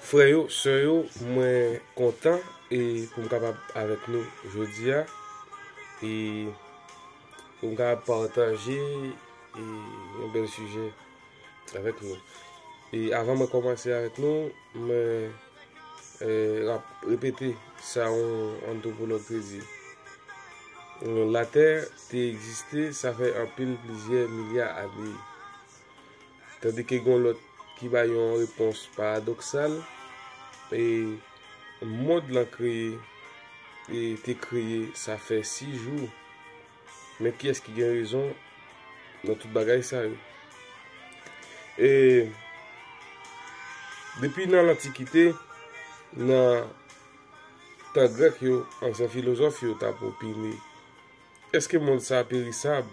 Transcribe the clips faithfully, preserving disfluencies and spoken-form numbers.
Frè yo, sè yo, mwen kontan e pou m kapab avèk nou jodi a e pou m kapab pataje e yon bèl sijè avèk nou. E avan mwen kòmanse avèk nou, mwen eh, ap repete sa yon antwopològ te di. Latè te egziste, sa fè anpil plizyè milya ane. Tandike gen lòt ki bay yon repons paradoksal, e mond lan kreye, e te kreye, sa fè sis jou. Men kiyès ki gen rezon nan tout bagay sa yo? E depi nan lantikite, nan tan grèk yo, ansyen filozòf yo t ap opine, èske mond sa a perisab,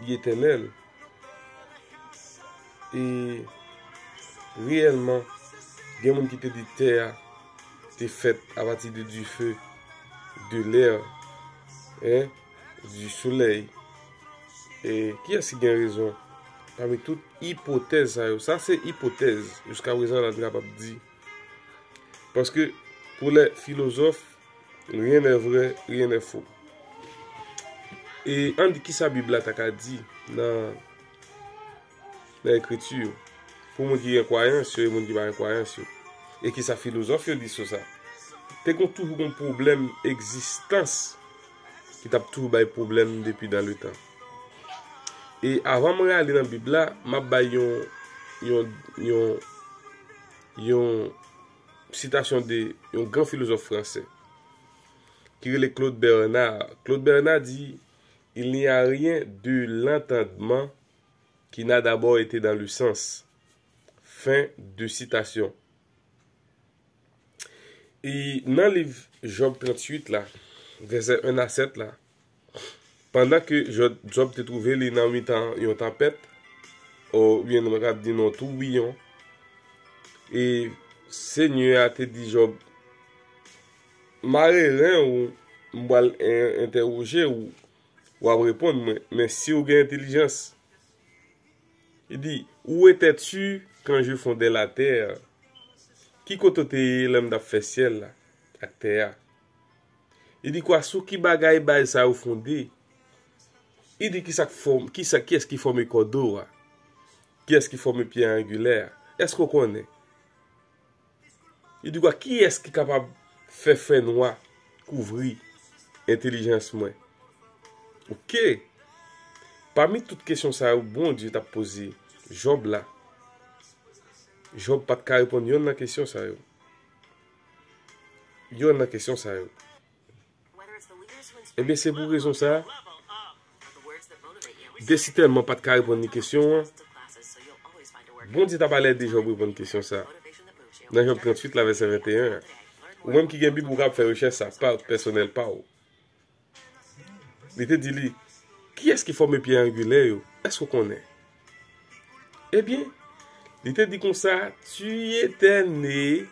li etènèl? E reyèlman, gen moun ki te di tè a te fèt apati de dife, de lè, en, di solèy. E kiyès ki gen rezon pami tout ipotèz sa yo? Sa se ipotèz, jiska prezan la n kapab di. Paske pou lè filozòf, rien n'est vrai, rien n'est faux. E ann di kisa Bib la ta ka di nan nan ekriti yo, pou moun ki gen kwayans yo e moun ki pa gen kwayans yo. E kisa filozòf yo di sou sa? Te gon toujou gon pwoblèm egzistans ki t ap toujou bay pwoblèm depi dan le tan. E avan mwen ale nan Bib la, m ap bay yon yon yon yon sitasyon de yon gran filozòf fransè ki rele Claude Bernard. Claude Bernard di, il n'y a rien de l'entendement qui n'a d'abord été dans le sens. Fin de citation. E nan liv Jòb tranntuit la, vèsè en a sèt la, pandan ke Jòb, Jòb te twouve li nan mitan yon tanpèt, oubyen nou ka di yon toubiyon, e Senyè a te di Jòb, mare ren ou, m pral en- entèwoje ou, w ap reponn mwen, men si w gen entèlijans. Li di, où étais-tu quand je fondais la terre? Ki kote w te ye lè m t ap fè syèl la ak tè a? Li di, kwa, sou ki bagay baz sa yo fonde? Li di, kisa k fòm, kisa, kiyès ki fòme kò do a? Kiyès ki fòme pyè angilè a? Èske w konnen? Li di, kwa, kiyès ki kapab fè fènwa kouvri entèlijans mwen? Oke. Pami tout kesyon sa yo Bondye t ap poze Jòb la, Jòb pa t ka reponn yonn nan kesyon sa yo. Yonn nan kesyon sa yo. Ebyen, se pou rezon sa a, li te sitèlman pa t ka reponn ni kesyon an, Bondye t ap al ede Jòb reponn kesyon sa a. Nan Jòb tranntuit la, vèsè venteyen an. Ou menm ki gen Bib, ou kab fè rechèch sa pa pèsonèl pa w. Li te di li, kiyès ki fòme pyè angilè yo? Èske w konnen? Ebyen, li te di konsa, tu étais né,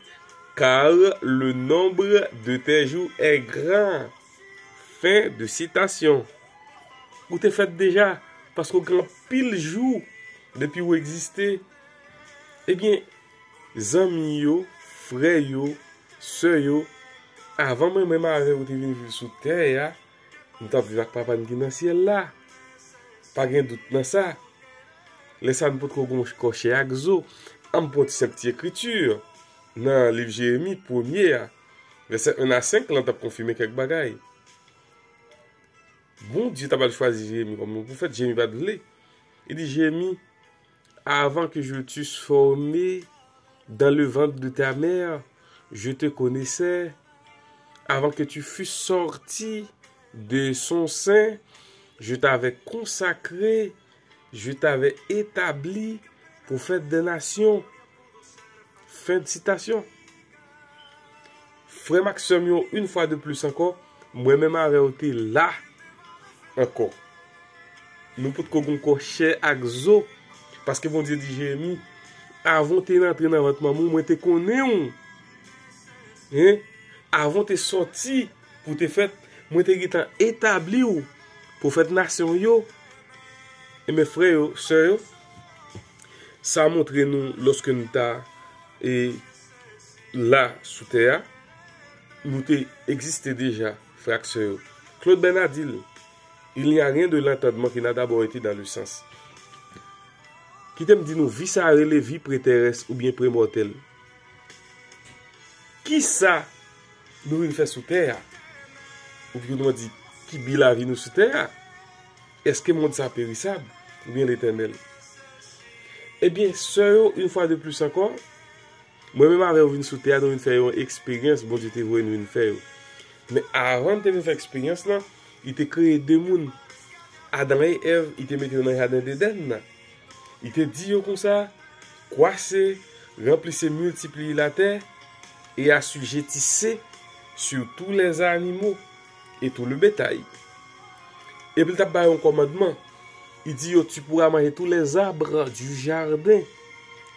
car le nombre de tes jours est grand. Fin de citation. Ou te fèt deja, paske w gen anpil jou depi w egziste. Ebyen, zanmi yo, frè yo, sè yo, avan mwen menm avè w te vin viv sou tè a, nou t ap viv ak Papa n ki nan syèl la. Pa gen dout nan sa. Lè sa a nou potko gen kò chè ak zo. An m pran ti senp ti ekriti nan liv Jeremi, premye a, vèsè en a senk lan t ap konfime kèk bagay. Bondye ta pral chwazi Jeremi kòm yon pwofèt, Jeremi pa t vle. Li di, Jeremi, avant que je t'eusse formé dans le ventre de ta mère, je te connaissais. Avant que tu fusses sorti de son sein, je t'avais consacré, je t'avais établi prophète des nations. Fin de citation. Frè m ak sè m yo, yon fwa de plis ankò, mwen menm avè w te la ankò. Nou potko gen kò chè ak zo, paske Bondye di Jeremi, avan w te rantre nan vant manman w, mwen te konnen w. Hein? Avan w te sòti pou w te fèt, mwen te gentan etabli w pwofèt nasyon yo. Ebyen, frè yo, sè yo, sa montre nou lòske nou ta e la sou tè a, nou te egziste deja, frè ak sè yo. Claude Bernard di l, il n'y a rien de l'entendement qui n'a d'abord été dans le sens. Kite m di nou, vi sa a rele vi preterès oubyen premòtèl. Kisa nou vin fè sou tè a? Oubyen nou di, ki bi lavi nou sou tè a? Èske mond sa perisab oubyen letènèl? Ebyen, sè yo, yon fwa de plis ankò, mwen menm avè w vin sou tè a, nou vin fè yon eksperyans Bondye te voye nou vin fè yo. Men avan n te vin fè eksperyans lan, li te kreye de moun. Adan e Èv, li te mete yo nan jaden Edenn nan. Li te di yo konsa, kwase, ranplise, miltipliye latè, e asijetize sur tous les animaux et tout le bétail. Epi l t ap ba yo yon kòmandman. Li di yo, tu pourras manger tous les arbres du jardin.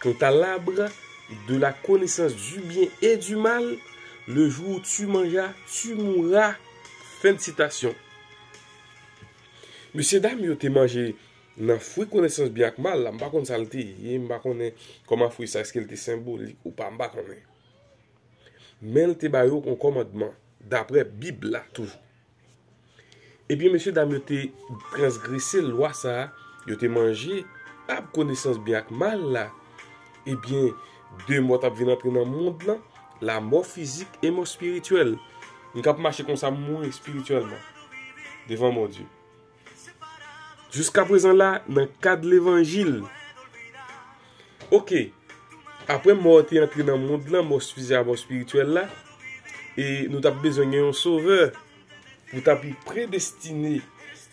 Quant à l'arbre de la connaissance du bien et du mal, le jour où tu mangeras, tu mourras. Fen de sitasyon. Mesye dam yo te manje nan fwi konesans byen ak mal la, m pa konn sa l te ye, m pa konnen kòman fwi sa, èske l te senbolik ou pa, m pa konnen. Men l te ba yo yon kòmandman, daprè Bib la toujou. Ebyen, mesye dam yo te transgrese lwa sa a, yo te manje ab konesans byen ak mal la. Ebyen, de mò t ap vin antre nan mond lan, lamò fizik e mò espirityèl. M k ap mache konsa, m mouri espirityèlman devan Bondye. Jiskaprezan la, nan kad levanjil. Oke, apre mò te antre nan mond lan, mò fizik ak mò espirityèl la, e nou t ap bezwen gen yon sovè pou t ap predestine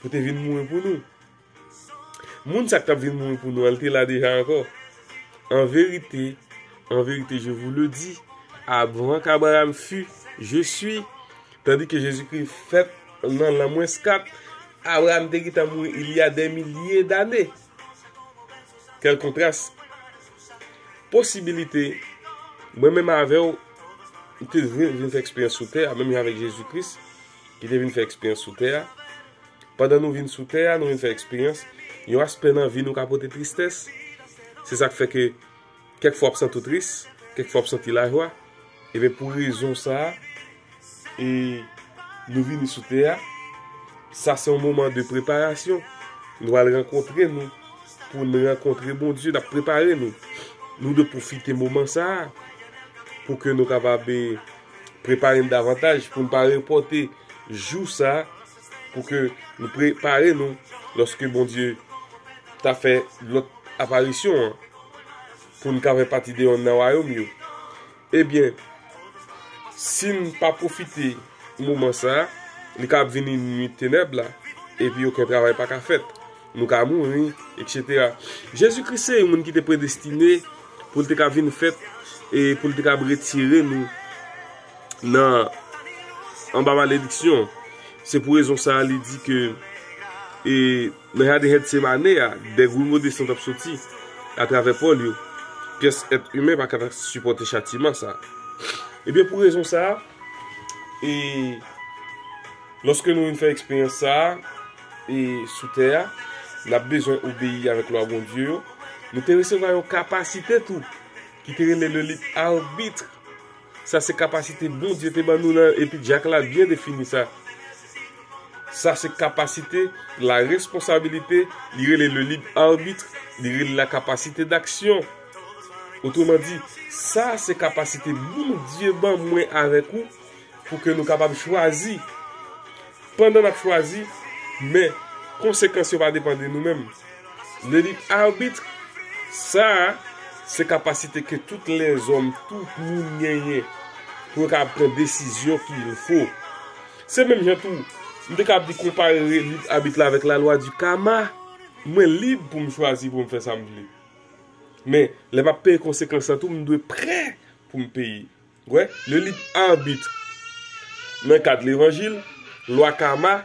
pou te vin mouri pou nou. Moun sa k t ap vin mouri pou nou an, li te la deja ankò. En vérité, en vérité, je vous le dis, avant qu'Abraham fût, je suis. Tandis que Jésus-Christ fèt nan l'an moins quatre, Abraham te gentan mouri il y a des milliers d'années. Quel contraste! Posibilite, mwen menm avè w, nou te vin, vin fè eksperyans sou tè a, menm jan avèk Jezi Kris, ki te vin fè eksperyans sou tè a. Pandan nou vin sou tè a, nou vin fè eksperyans yon aspè nan vi nou ka pote tristès. Se sa k fè ke kèk fwa w ap santi w tris, kèk fwa w ap santi lajwa. Ebyen, pou rezon sa a, e nou vini sou tè a, sa se yon moman de preparasyon. Nou al rankontre nou pou n rankontre Bondye, n ap prepare nou. Nou dwe pwofite moman sa a pou ke nou kapab, e, prepare n davantaj, pou n pa repòte jou sa a, pou ke nou prepare nou lòske Bondye ta fè lòt aparisyon an, pou n ka fè pati de yonn nan wayòm yo. Ebyen, si n pa pwofite moman sa a, li ka ap vini nwit tenèb la, epi okenn travay pa ka fèt. Nou ka mouri, etsetera. Jezi Kris se yon moun ki te predestine pou l te ka vin fèt e pou l te ka retire nou nan, anba malediksyon. Se pou rezon sa a, li di ke, e, nan jaden Gètsemane a, de grimo de san t ap soti atravè pò l yo. Pyès èt imen pa ka ta sipòte chatiman sa a. Ebyen, pou rezon sa a, e, lòske nou vin fè eksperyans sa a, e, sou tè a, n ap bezwen obeyi avèk lwa Bondye yo. Nou te resevwa yon kapasite tou, ki te rele le libre arbitre. Sa se kapasite Bondye te ban nou nan, epi dyak la byen defini sa. Sa se kapasite, la responsabilité, li rele le libre arbitre, li rele la capacité d'action. Otreman di, sa se kapasite Bondye ban mwen avèk ou pou ke nou kapab chwazi. Pandan n ap chwazi, men konsekans yo pa depann de nou menm. Le libre arbitre, sa a, se kapasite ke tout lèzòm, tout moun genyen pou yo kapab pran desizyon ki il fo. Se menm jan tou, m te kapab di konpare libre arbitre la avèk la loi du karma. Mwen lib pou m chwazi pou m fè sa m vle. Men, lè m ap peye konsekans lan tou, m dwe prè pou m peye. Wè, le libre arbitre. Nan kad levanjil, lwa karma,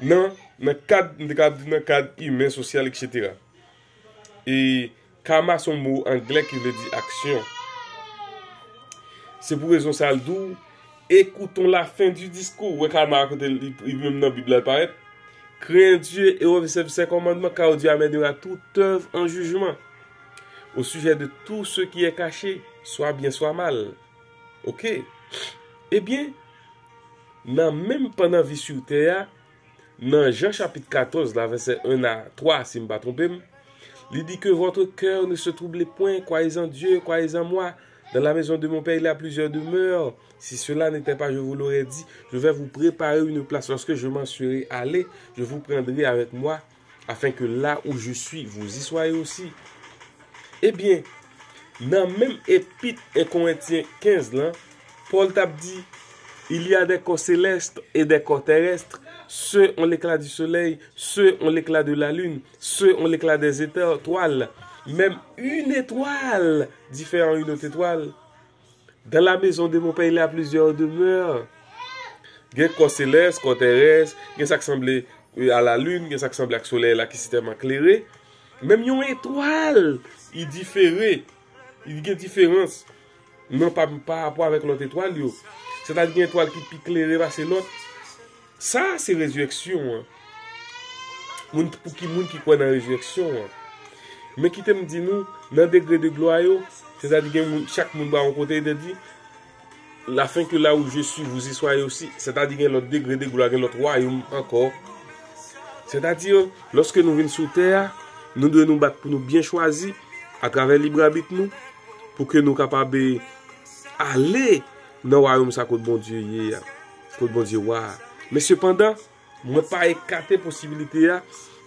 nan, nan kad, m te kapab di nan kad imen, sosyal, etsetera. E karma se yon mo anglè ki vle di aksyon. Se pou rezon sa l di w, écoutons la fin du discours. Wè karma a kote li, li menm nan Bib la l parèt. Crains Dieu et observe ses commandements, car Dieu amènera toute œuvre en jugement au sujet de tout ce qui est caché, soit bien, soit mal. Oke. Ebyen, nan menm pandan vi sou tè a, nan Jan chapit katòz la, vèsè en a twa, si m pa twonpe m, li di que votre cœur ne se trouble point, croyez en Dieu, croyez en moi. Dans la maison de mon père, il y a plusieurs demeures. Si cela n'était pas, je vous l'aurais dit, je vais vous préparer une place. Lorsque je m'en serai allé, je vous prendrai avec moi, afin que là où je suis, vous y soyez aussi. Ebyen, nan menm epit en Korentyen kenz lan, Pòl t ap di, il y a des corps célestes et des corps terrestres, ceux ont l'éclat du soleil, ceux ont l'éclat de la lune, ceux ont l'éclat des étoiles. Même une étoile diffère en une autre étoile. Dans la maison de mon père, il y a plusieurs demeures. Gen kò selès, kò terès, gen sa k sanble, e, a lalin, gen sa k sanble ak solèy la ki si tèlman klere. Menm yon etwal, li difere. Li gen diferans. Non pa, pa rapò avèk lòt etwal yo. Sètadi gen etwal ki pi klere pase lòt. Sa se rezirèksyon an. Moun, pou ki moun ki kwè nan rezirèksyon an. Men kite m di nou, nan degre de glwa yo, sètadi gen moun, chak moun ba yon kote, li te di, afin que là où je suis, vous y soyez aussi. Sètadi gen lòt degre de glwa, gen lòt wayòm ankò. Sètadi, lòske nou vin sou tè a, nou dwe nou bat pou nou byen chwazi, atravè lib abit nou, pou ke nou kapab, eh, ale nan wayòm sa kot Bondye ye a, kot Bondye wa a. Men sepandan, mwen pa ekate posibilite a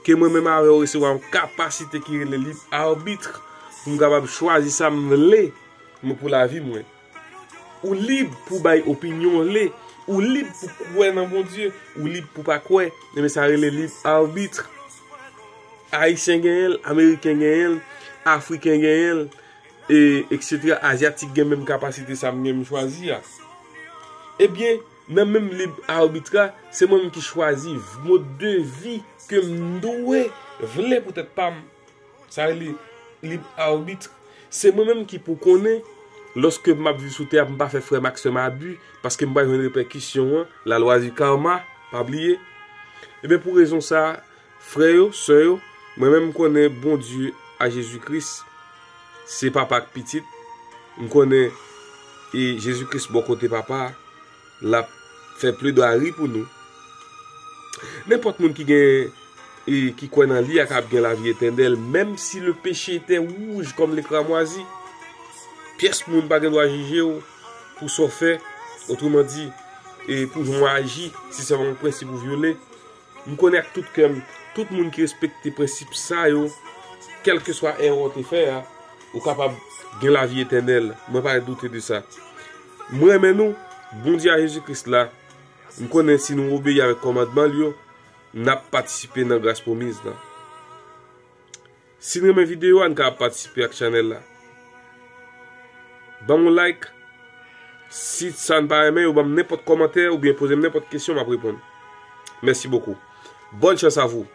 ke mwen menm avè w resevwa yon kapasite ki rele lib abit pou m kapab chwazi sa m vle, mwen, pou lavi mwen. Ou lib pou bay opinyon w vle, ou lib pou kwè nan Bondye, ou lib pou pa kwè. Ebyen sa rele lib abit. Ayisyen genyen l, Ameriken genyen l, Afriken genyen l, e, etsetera. Azyatik gen menm kapasite sa m gen m chwazi a. Ebyen, nan menm lib abit la, se mwen menm ki chwazi mòd de vi ke m dwe, vle pou tèt pa m. Sa rele lib abit. Se mwen menm ki pou konnen, lòske m ap viv sou tè a, pou m pa fè frè m ak sè m abi, paske m pral jwenn repèkisyon an, la loi du karma, pa bliye. Ebyen, pou rezon sa a, frè yo, sè yo, mwen menm m konnen Bondye a Jezi Kris, se Papa ak Pitit. M konnen, e, Jezi Kris bò kote Papa a, l ap fè pledwari pou nou. Nenpòt moun ki gen, e, ki kwè nan li a kab gen lavi etènèl, menm si le péché était rouge comme le cramoisi. Pyès moun pa gen dwa jije w pou sa w fè, otreman di, e, pou jan w aji, si se yon prensip ou vyole. M konnen ak tout kè m, tout moun ki respekte prensip sa yo, kèlkeswa erè w te fè a, ou kapab gen lavi etènèl. Mwen pa doute de sa. Mwen renmen nou, Bondye a Jezi Kris la, m konnen si nou obeyi avèk kòmandman l yo, n ap patisipe nan gras pwomiz lan. Si n renmen videyo a, n ka ap patisipe ak chanèl la. Ban m yon like. Si sa n pa renmen, ou ban m nenpòt kòmantè oubyen poze m nenpòt kesyon, m ap reponn. Merci beaucoup. Bonne chance à vous.